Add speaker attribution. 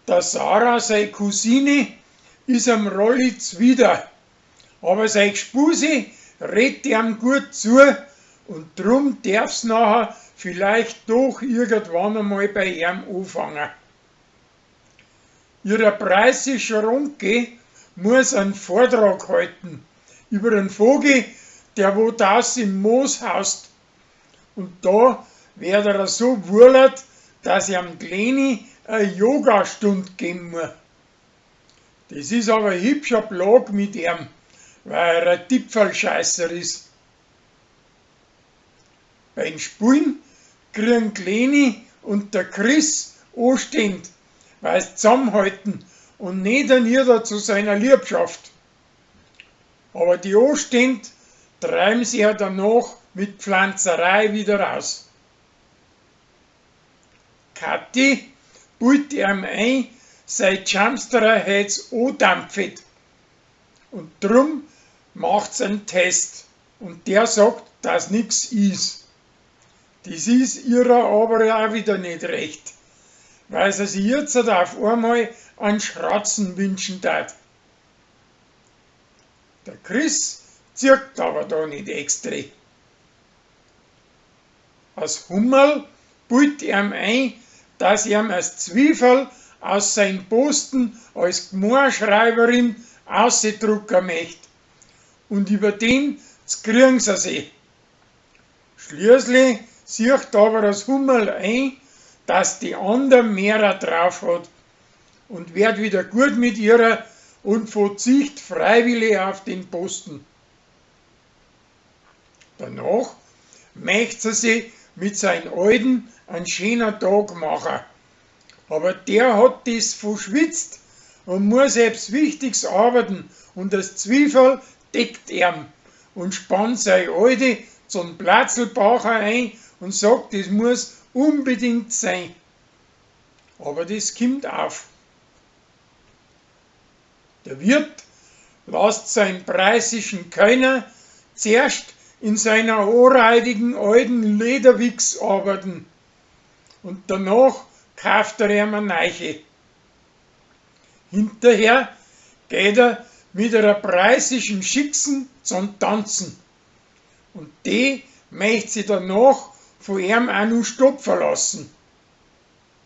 Speaker 1: Der Sarah sei Cousine is am Rolli zwider, aber sei Gspusi redt eam gut zu und drum derf's nachher vielleicht doch irgendwann einmal bei eam ofange. Ihrer preußischer Onkel muaß an Vortrag halten über an Vogel, der wo daus im Moos haust. Und da werd er so wurlert, dass eam d'Leni a Yogastund geben muaß. Des is aber hübsch a Plag mit eam, weil er a Tipferlscheißer is. Beim Spuin kriegen d'Leni und der Chris Oständ, weil's zusammenhalten und ned an jeder zu seiner Liebschaft. Aber die Oständ treiben sie ja danach mit Pflanzerei wieder raus. Kathi built eam ein, sei Chamsterer hätt's odampft. Und drum macht's einen Test. Und der sagt, dass nix is. Des is ihrer aber auch wieder ned recht, weil sie sich jetzt auf einmal an Schratzen wünschen tat. Der Chris zirkt aber da ned extra. As Hummerl built eam ein, dass eam as Zwieferl aus sein Posten als Gmoaschreiberin aussedrucka möcht. Und über den z'kriegen se sich. Schließlich siecht aber das Hummerl ein, dass die ander mehrer drauf hat und werd wieder gut mit ihrer und verzicht freiwillig auf den Posten. Danach möcht sie sich mit sein Alten an schöner Tag mache. Aber der hat des verschwitzt und muaß ebs Wichtigs arbeiten und das Zwieferl deckt eam und spannt sei Alte zum Platzlbacher ein und sagt, des muaß unbedingt sein. Aber des kimmt auf. Der Wirt lasst sein preußischen Könner zuerst in seiner ohrreidigen alten Lederwichs arbeiten und danach kauft er eam a neiche. Hinterher geht er mit einer preußischen Schicksen zum Tanzen. Und die möcht sie danach von eam auch no stopfen lassen.